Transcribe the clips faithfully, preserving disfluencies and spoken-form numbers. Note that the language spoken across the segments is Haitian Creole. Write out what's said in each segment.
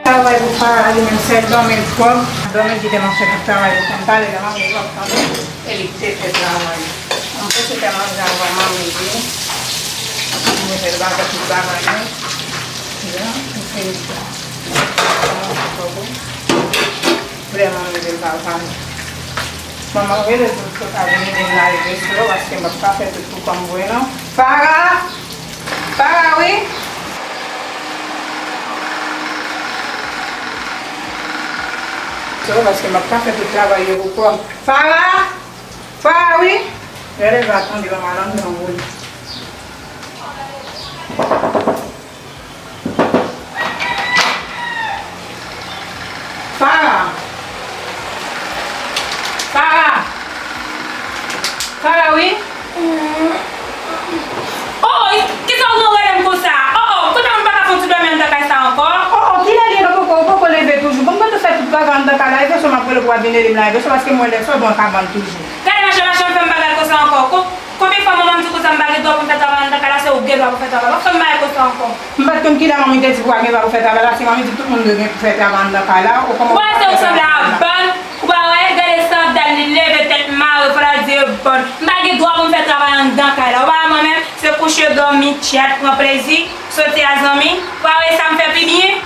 Travay pou Fara, li menm sèl dòmi l twòp. Dòmi l kite m ap fè tout travay yo. Kòm talè la, manmi l ap tande, e li te fè travay. Mwen se fè manje avan manmi vini. Mwen fè l bagay, tout bagay yo. Ya, mwen fè l. Kòmanse fò wi. Vrèman, mwen vin pa pale. Manman, rele sou sou ka vin ede m lave veso yo, paske m p ap ka fè tout pou kò m vre non. Fara! Fara, wi! Sou, paske m p ap ka fè tout travay yo pou kò m. Fara! Fara, wi! Rele va tande manman nan nan wi. Fara! Fara! Fara, wi! Oh, kisa w gen rele m konsa? Oh, oh, kote m pa ka fè yon ti dòmi anndan kay sa ankò? Oh, oh, kilè li ye, poko, poko leve toujou? Bon, mwen te fè tout travay anndan kay la, e fè sou m ap rele pou w ap vin ede m la, e fè sou paske mwen lè sou bon kabann toujou. Gade mache, mache, m fè m bagay konsa ankò. Ko-, konbyen fwa manman m di konsa m pa gen dwa pou m fè travay anndan kay la, se ou gen dwa pou fè travay. Pa fè m bagay konsa ankò. M pa t konn kilè manmi te di pou w pa gen dwa pou fè travay la, si manmi di tout moun dwe gen pou fè travay anndan kay la, ou kòman ou pa fè travay anndan kay la? Ou pa wè, gade sandal li leve tèt mare, fò l al di e bòn. M pa gen dwa pou m fè travay anndan kay la. Ou pa wè mwen menm, se kouche dòmi, tchat, pran plezi, soti a zanmi. Ou pa wè sa m fè pi byen?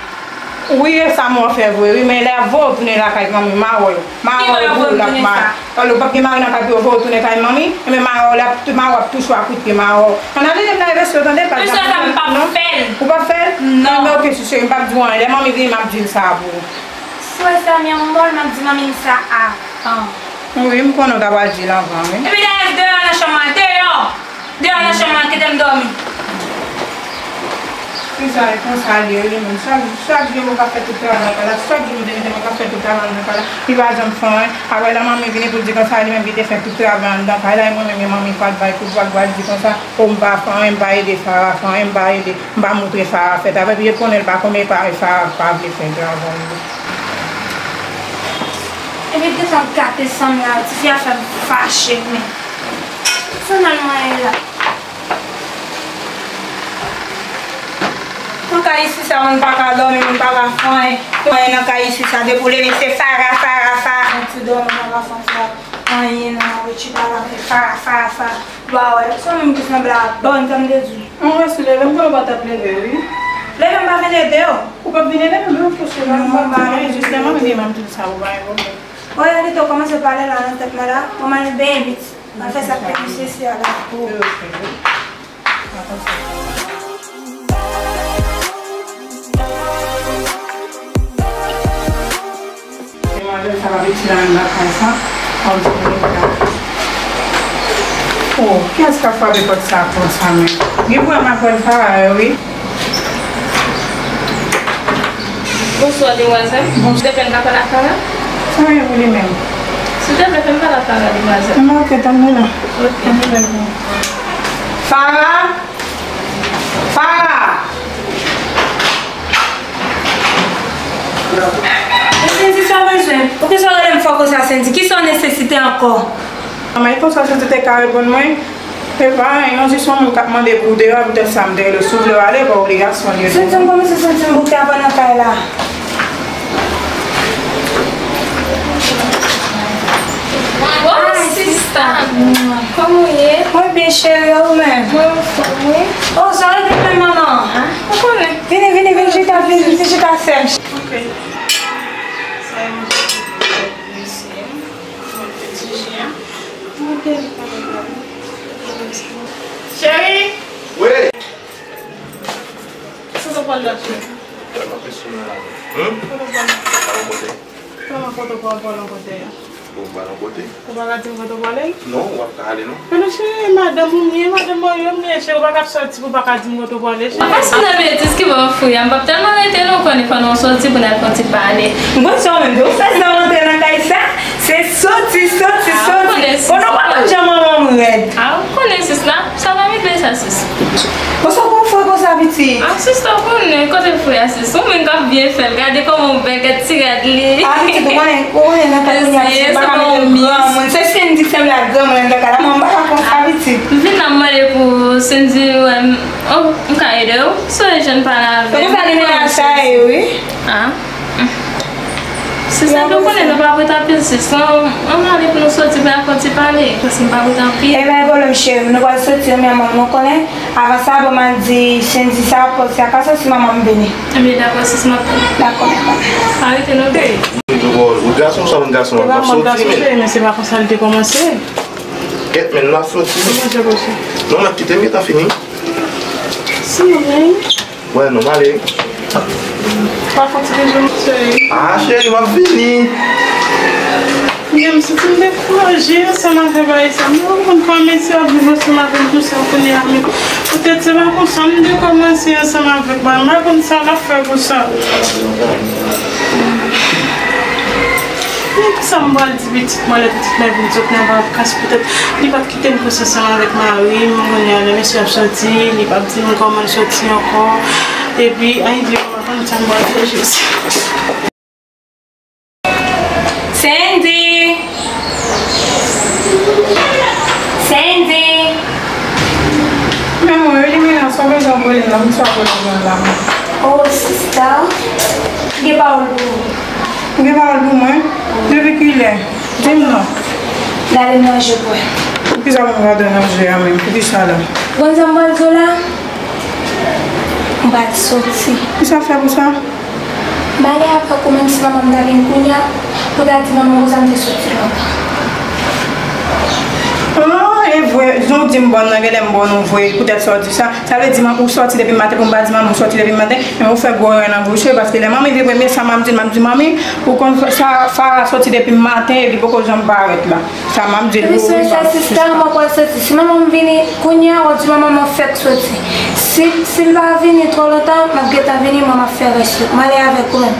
Wi, e sa mwen fè vre, wi, men lè ap voye w tounen lakay manmi, mawòl, mawòl pou w l ap ma-, alò, w p ap gen mari nan kay pou yo voye w tounen kay manmi, enben mawòl ap, mawòl ap touche w ak kout pye mawòl. Ann ale, leve sou yo, tande, pa t ap fè l non. Ou p ap fè l? Non. Enben, oke, cheri, m p ap di w anyen. Lè manmi vini, m ap di l sa pou ou. Si w wè sa, mi amor, m ap di manmi m sa avan. Wi, m konnen w ta pral di l anvan, wi. Epi dayè, deyò nan chanm mwen, deyò! Deyò nan chanm mwen, kite m dòmi. Kisa e konsa li ye, li menm? Chak, chak jou mwen ka fè tout travay la, chak jou m te mete mwen ka fè tout travay anndan kay la, li pa janm fè anyen. Apre lè manmi vini pou l di konsa, li menm ki te fè tout travay anndan kay la, e mwen menm, e manmi pral bay kout vag, pral di konsa, o m pa fè anyen, m pa ede Fara fè anyen, m pa ede, m pa moutre Fara fè travay, epi yo konnen l pa konn, e pa, e Fara pa vle fè travay li. Epi gentan gate san m la, tifi a fè m fache, men. Sandal mwen ye la. Nan kay isi sa, moun pa ka dòmi, moun pa ka fè anyen. Anyen nan kay isi sa, depi w leve, se Fara, Fara, Fara. Yon ti dòmi, pa ka fè anyen, non, ou chita la, se Fara, Fara, Fara. Ba wè, se ou menm ki sanble a bòn, sa m te di w. Mwen resi leve, m kwè ou pa t ap leve, wi. Leve, m pa vin ede w. Ou p ap vin ede m, non, paske la, m pa pale, jisteman, m di m ap di l sa, ou pa gen pwoblèm. Woy, Alito kòmanse pale la nan tèt mwen la, mwen al benyen pitit. Mwen fè sa k te nesesè la pou ou. Demwazèl sa pa piti la menm lakay sa. Kòm si li ta. Oh, kiyès k ap frape pòt sa konsa menm? Gen pwoblèm ak pòt sa a, wi. Bonswa, demwazèl. Bonswa. Silvouplè, m ka pale ak Fara? Sa gen pou li menm? Silvouplè, fè m pale ak Fara, demwazèl. M ap tann li la. Ok. Tann li la. Fara! Fara! Sendy, sa w bezwen? Poukisa w rele m fò konsa, Sendy? Kisa w nesesite ankò? Manman, e konsa Sendy te ka reponn mwen. Epa, yon jis yon moun k ap mande pou w deyò, poutèt sa m te rele w. Si w vle w ale, pa obligasyon li. Sendy, m kòmanse santi m bouke avan nan kay la. Oh, sista! Kòman w ye? Mwen byen, cheri, e ou menm? Mwen anfòm, wi. Oh, sa w rete menm manman? Ah, ou konnen. Vini, vini, vin chita, vin, vin chita, sè m. Ok. Sa e manje pou mesye. Mwen te di jen. Mwen te di pa gen pwoblèm. Cheri! Wi! Kote w pral la, cheri? Mwen ap sou nan lavi. Hmm? Kote w pral la? Alon kote? Kòman kote w pral, pral yon kote a? Ou pral yon kote? Ou pa ka di m kote w prale? Non, ou p ap ka ale non. Men non cheri, e madanm ou m ye, madanm marye w m ye, cheri, ou pa ka ap sòti pou w pa ka di m kote w prale, cheri. Apa se nan betiz ki ban fou ya, m p ap tèlman rete non, konnen fò nou sòti pou n al fè yon ti pale. M konn sa w menm, ou fè sa w antre nan kay sa, se sòti, sòti, sòti. Konnen ou pa konn jan manman m rèd. Ah, ou konnen sis la. Sa pa met byen sa, sis. Konsa w gon fre konsa, pitit? Ah, sis, ou konnen kote fre a, sis. Ou menm k ap byen fè l. Gade kòman w bèl, gade ti rad li. Ah, pitit, ou konnen, ou konnen nan kay kounye a, pitit, pa ka mete granmoun. Se Sendy k sanble ak granmoun anndan kay la, mwen m pa ka konsa, pitit. M vin la, m mande pou Sendy, wè, m, oh, m ka ede w? Si w jwenn pale avè l. Se konsa li menm a chaye, wi. Ah. Sis, ou konnen nou pa ret anpil, sis. Ann, ann ale pou nou soti, pou n fè yon ti pale, paske nou pa ret anpil. E pa gen pwoblèm, cheri. Nou pral soti, men mwen, nou konnen. Avan sa, ban m al di Sendy sa, pou sa ka soti, manman m vini. Ebyen, dakò, sis, m ap tann. Dakò, dakò. Pa rete non, cheri. Ou gason, sa moun gason, w ap soti, men. Cheri, men se pa konsa l te kòmanse. Kèt, men, m ap soti. Kòman se posib? Non, m ap kite m gentan fini. Si, men. Wè, non, m ale. Pa fon ti bezwen, cheri. Ah, cheri, m ap vini. Byen, m santi m dekouraje ansanm avèk bagay sa. M pa konn kòman mesye ap viv ansanm avè m konsa kounye a, men poutèt se pa konsa m te kòmanse ansanm avèk mwen. M pa konn sa l ap fè konsa. Men kisa m pral di pitit mwen lè pitit mwen vin sot nan vakans? Poutèt li pa t kite m konsa ansanm avèk mari m, kounye a lè mesye ap soti, li p ap di m kòman l soti ankò. Epi, ann di m, m pa konn sa m pral fè, Jezi. Sendy! Sendy! Men mwen, wi, li menm, sa w bezwen pale la, m sa pale la. Oh, sista, gen pawòl pou ou. Ou gen pawòl pou mwen? Depi kilè? Di m non. Gade m ranje pou ou. Poukisa pou m gade ranje a menm? Poukisa la? Ou konn sa m pral di w la? M pral soti. Kisa w fè pou sa? M ale avèk ou, menm si manman m ta vin kounye a, pou ta di manman m konsa m te soti lontan. Ah, e vre, jan w di m bòn nan, genlè m bòn ou vre, poutèt sa w di sa. Sa vle di, man, ou soti depi maten pou m pa di manmi ou soti depi maten, men ou fè gwo erè nan bouch ou, paske lè manmi vin premye, sa m ap di l, m ap di, manmi, ou konn sa, Farah soti depi maten, e li poko janm parèt la. Sa m ap di l pou ou. Epi se sa, sista, mwen pral soti. Si manman m vini kounye a, w ap di manman m fèk soti. Si, si l pa vini twò lontan, m ap gentan vini, mwen m ap fè rès yo. M ale avèk ou menm.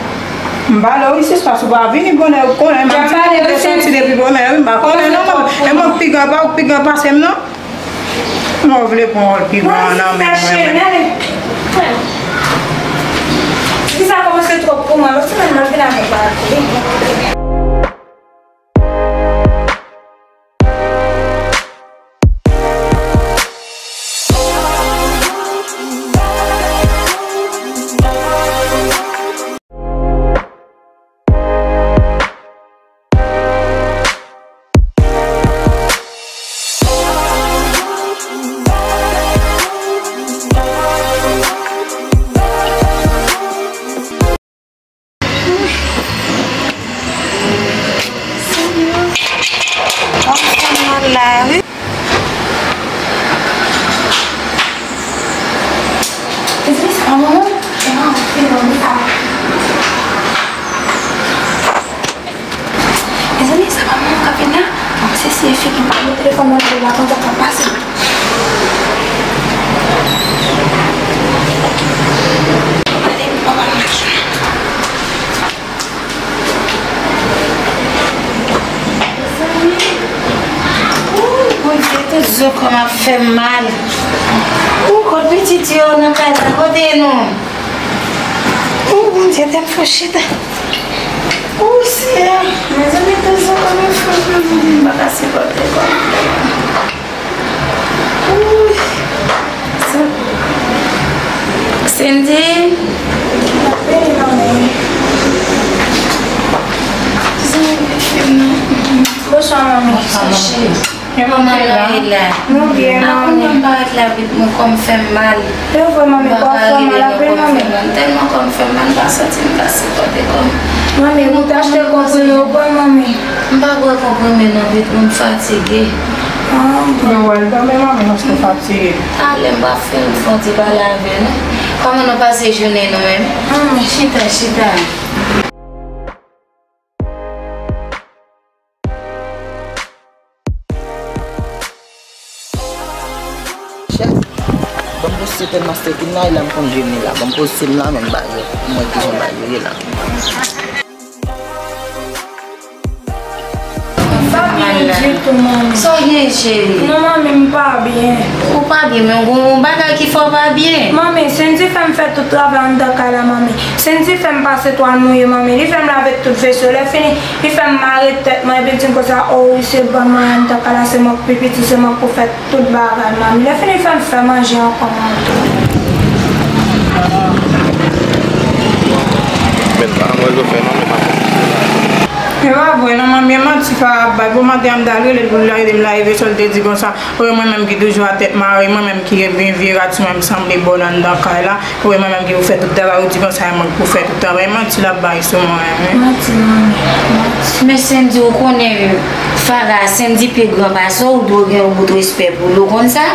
M pale wi, sista, si w pa vini bonè, ou konnen, m ap di ou te soti depi bonè, wi, m pa konnen non, mwen, e mwen pi gran pa, ou pi gran pase m non. Mwen vle pran wòl pi gran nan men mwen, mwen. Kisa kòmanse twòp pou mwen, lòt semèn mwen vin avèk bagay. Senyè, m ap fè mal la, wi. Mezanmi, sa pa manman? Manman, se manman sa. Mezanmi, sa pa manman k ap vin la? Bon, se si e figi m pa gen telefòn nan men l la, konn sa k ap pase. Gade, manman m la jwenn. Mezanmi. Ooh, Bondye, tout zo kò m ap fè m mal. Ooh, kot pitit yo nan kay la, kote nou? Ooh, Bondye, tèt fò chita. Ooh, Seyè, mezanmi, tout zo kò m ap fè m mal, Bondye, m pa ka sipòte kò m. Ooh. Cindy. Bonswa, manmi. Bonswa, manmi. Kòman w ye la? Nou byen, manmi. Akounye m parèt la vit, mwen kò m fè m mal. E vre, manmi, kò w fè w mal anpil, manmi. Tèlman kò m fè m mal, m pa santi m ka sipòte kò m. Manmi, ou t achte konprime ou pran, manmi? M pa pran konprime non, vit, mwen fatige. Ah, bon. Yo wè l tanmen manmi, paske w fatige. Talè m pa fin fè yon ti pale avè nou. Kòman nou pase jounen nou menm? Ah, chita, chita. Chèf, ban m poste Pè Master King la, e la m konn jwenn li la. Ban m poste m la, men m pa wè. M wè kijan bagay yo ye la. M pa byen ditou, manmi. Sa w gen, cheri? Non, manmi, m pa byen. Ou pa byen, men w gen yon bagay ki fè w pa byen. Manmi, Sendy fè m fè tout travay anndan kay la, manmi. Sendy fè m pase twa nwit, manmi. Li fè m lave tout veso. Lè fini, li fè m mare tèt mwen, epi l di m konsa, o wi, se bann mwen anndan kay la, se mwen k pi piti, se mwen k pou fè tout bagay, manmi. Lè fini, fè m fè manje ankò, manmi. Men pa mwen zo fè non, men pa fè manje la. Ti Fara ap bay. Bon maten an, m t al rele l pou l ede m lave sou l, te di konsa, ou wè mwen menm ki toujou a tèt mare, mwen menm ki gen vye rat sou mwen, m sanble bòl anndan kay la, ou wè mwen menm ki pou fè tout travay, ou di konsa e mwen ki pou fè tout travay, manti l ap bay sou mwen, wi. Manti, manmi, manti. Men Sendy, ou konnen Fara, Sendy pi gran pase w, ou dwe gen yon bout respè pou li, ou konn sa?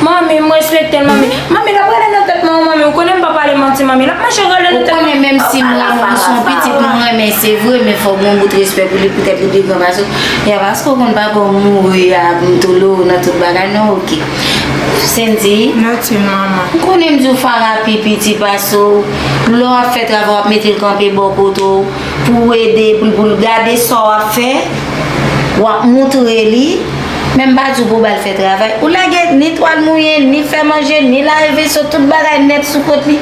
Manmi, m respekte l, manmi. Manmi, l ap rale nan tèt mwen, manmi. Ou konnen m pa pale manti, manmi. L ap mache rale nan tèt mwen. Ou konnen menm si m renmen w, se yon pitit mwen renmen, se vre, men fò w gen yon bout respè pou li, poutèt li pi gran pase w. Ya, paske w konn papa w mouri a, m tou lo nan tout bagay, non, oke. Sendy. Nòtil, manman. Ou konnen m di w Fara pi piti pase w. Lè w ap fè travay, w ap mete l kanpe bò kote w pou w ede, pou, pou l gade sa w ap fè. W ap moutre li. Men m pa di w pou w ba l fè travay. Ou lage ni twal mouye, ni fè manje, ni lave veso, tout bagay nèt sou kont li.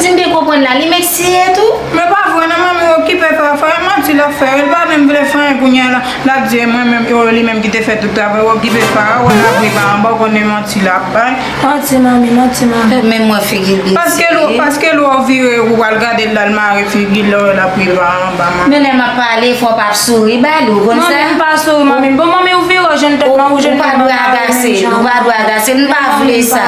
Di m byen konprann la, li menm siye tou. Men pa vre non, manmi, okipe Fara, Fara manti l ap fè, wi, l pa menm vle fè anyen kounye a la, l ap di e mwen menm, e li menm ki te fè tout travay, okipe Fara, wè l ap ri pa anba, w konnen manti l ap bay. Manti, manmi, manti, manmi. Men mwen figi l byen siye. Paske lè w, paske lè w vire, ou pral gade l la, l mare figi l, lè w wè l ap ri pa anba, manmi. Men lè m ap pale, fò w pa ap souri ba li, ou konn sa? Manmi, m pa souri, manmi. Bon, manmi, ou vire, w jwenn tèt mwen, ou jwenn tèt mwen. Ou pa dwe agase l, ou pa dwe agase l, m pa vle sa.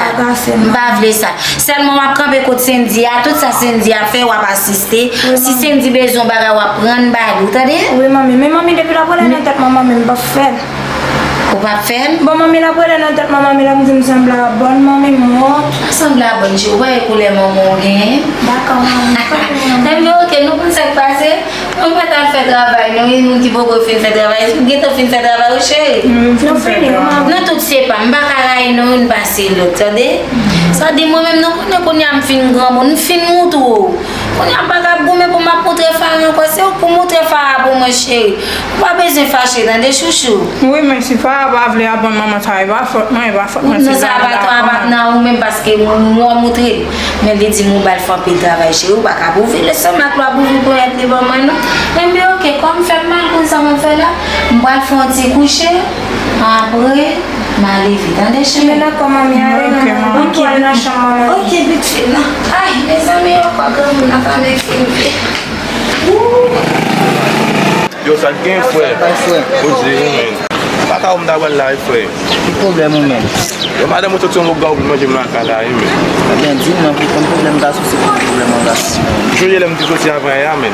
M pa vle sa. Sèlman w ap kanpe kot Sendy a, tout sa Sendy ap fè, w ap asiste. Si Sendy bezwen yon bagay, w ap pran l ba li, ou tande? Wi, manmi. Men manmi, depi l ap rele nan tèt mwen, manmi, m p ap fè l. Ou p ap fè l? Bon, manmi, l ap rele nan tèt mwen, manmi, l ap di m sanble a bòn, manmi, m wont. Pa sanble a bòn, cheri, ou pa wè koulè manman w genyen? Dakò, manmi. Ebyen, oke, nou konn sa k pase. Mwen pa t al fè travay, non, e moun ki poko fin fè travay, ou gentan fin fè travay ou, cheri? Nou fini, manman. Nou tout se pa, m pa ka rayi non youn pase lòt, tande? Sa di mwen menm, nou konnen kounye a m fin granmoun, m fin moutre w. Kounye a m pa ka ap goumen pou m ap moutre Fara ankò, se ou k pou moutre Fara pou mwen, cheri. Ou pa bezwen fache, tande, chouchou? Wi, men si Fara pa vle aprann manman sa, e pa fòt mwen, e pa fòt mwen, se travay la. Non, sa pa, pa nan ou menm, paske m, m wè w moutre l. Men li di m ou ba l fè anpil travay, cheri, ou pa ka ap ouvri lestomak li, w ap ouvri ponyèt li ban mwen, non. Enben, oke, kòm fè m mal konn sa m ap fè la, m pral fè yon ti kouche, apre, m a leve, tande, cheri? Men dakò, manmi, ale, manmi. Oke, manmi. Ann tou al nan chanm, manmi. Oke, pitit, non. Ay, mezanmi, yo kwè granmoun nan pa vle fin vye. Wouy. Yo, sa k gen, frè? Sa k bay, frè? Poze ou, men. Baka ou m ta pral la, wi, frè. Ki pwoblèm ou menm? Yo, madanm ou sot sou yon gwo gawou pou l manje m lakay la, wi, men. Ebyen, di m non, pou konn pwoblèm gason, se pou pwoblèm an gason. Ou sonje lè m te soti avan yè a, men.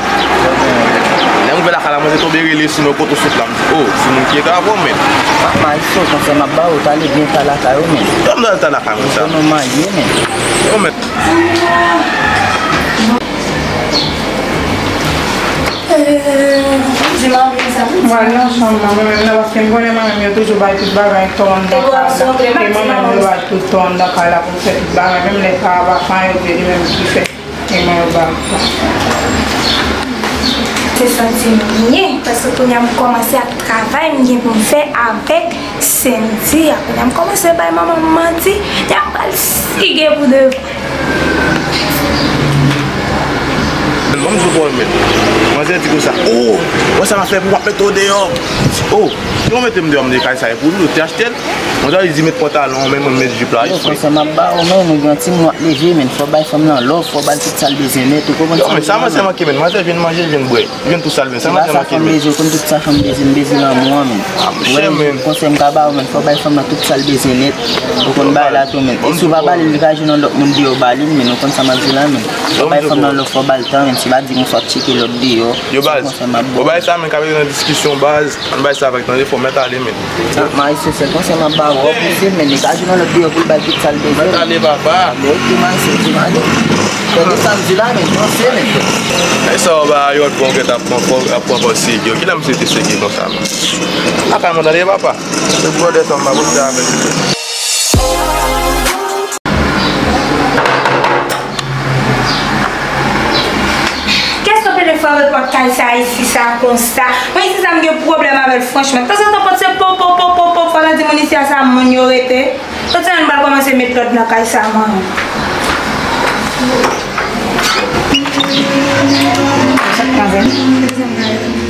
Lè m rive lakay la, mwen te tonbe rele Sino kote w sot la, m di, o, se moun ki ekrave w, men. Papa, Ayisyen, konsèy m ap ba ou, t ale byen ta lakay ou, men. Kòman m ta ale ta lakay mwen sa? Ou konn ou marye, men. Yo, men. Di manmi sa. Mwen nan chanm nan, mwen menm nan, paske m konnen mwen menm yo toujou bay tout bagay tò anndan kay la. E mwen menm yo bay tout tò anndan kay la pou m fè tout bagay. Menm lè sa a pa fè anyen, yo di li menm ki fè. E mwen yo bay. Se santi m byen, paske kounye a m kòmanse ak travay m gen pou m fè avèk Sendy a. Kounye a m kòmanse bay manman m manti, y ap pral sige pou de Bon, m di w, men. Manzè di konsa, o, wè sa m ap fè pou w, m ap mete w deyò. O, si w mete m deyò, m di kay sa e pou nou, nou te achte l. Manzè di met pantalon, men mwen met jip la. Yo, konsèy m ap ba ou, men, ou gen yon timoun w ap leve, men, fò w bay fanm nan love, fò w ba l tout sa l bezwen nèt, ou konprann sa m di w la, men. Yo, men, sa manzè manke, men, manzè vin manje, vin bwè. Li jwenn tout sa l bezwen. Sa manzè manke, men. Sa fanm bezwen, konn tout sa fanm bezwen, m bezwen lanmou an, men. A, monchè, men. Konsèy m ka ba ou, men, fò w bay fanm nan tout sa l bezwen nèt. Ou konn bagay la tou, men. E si w pa ba li, li ka jwenn yon lòt moun deyò ba li, men. Ou konn sa m ap di w la, men. Fò w bay fanm nan love, fò w ba l tan, men. Se pa di konsa w ap tcheke lòt deyò. Yo, baz. Konsèy m ap ba w. Ou bay sa, men, k ap rete nan diskisyon, baz. Ann bay sa avèk, tande, fò w mèt ale, men. Sa, Maestro, se konsèy m ap ba w, w ap pouse, men. Li ka jwenn yon lòt deyò pou l ba l tout sa l bezwen. Mèt ale, papa. Men, oke, Maestro, oke, m ale. Tande sa m di la, men, panse, men. E sa w ba Harold bon, kèt ap pran fò, ap pran fò sege. Kilè misye te sege konsa, men? Lakay mwen, tande, papa. Se bwòdè sa m pa pote avèk li. Kèske pele fwa repòt kay sa isi sa konsa? Mwen isi sa m gen pwoblèm avè l franchman. Tanzantan pòt se po, po, po, po, po, fò nan di moun isi a sa moun yo rete. Soti la, nou pral kòmanse met lòd nan kay sa, manman. Manzè,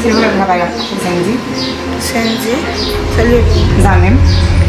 se vre m pa ta Sendy. Sendy? Sèl li. Zanmi m.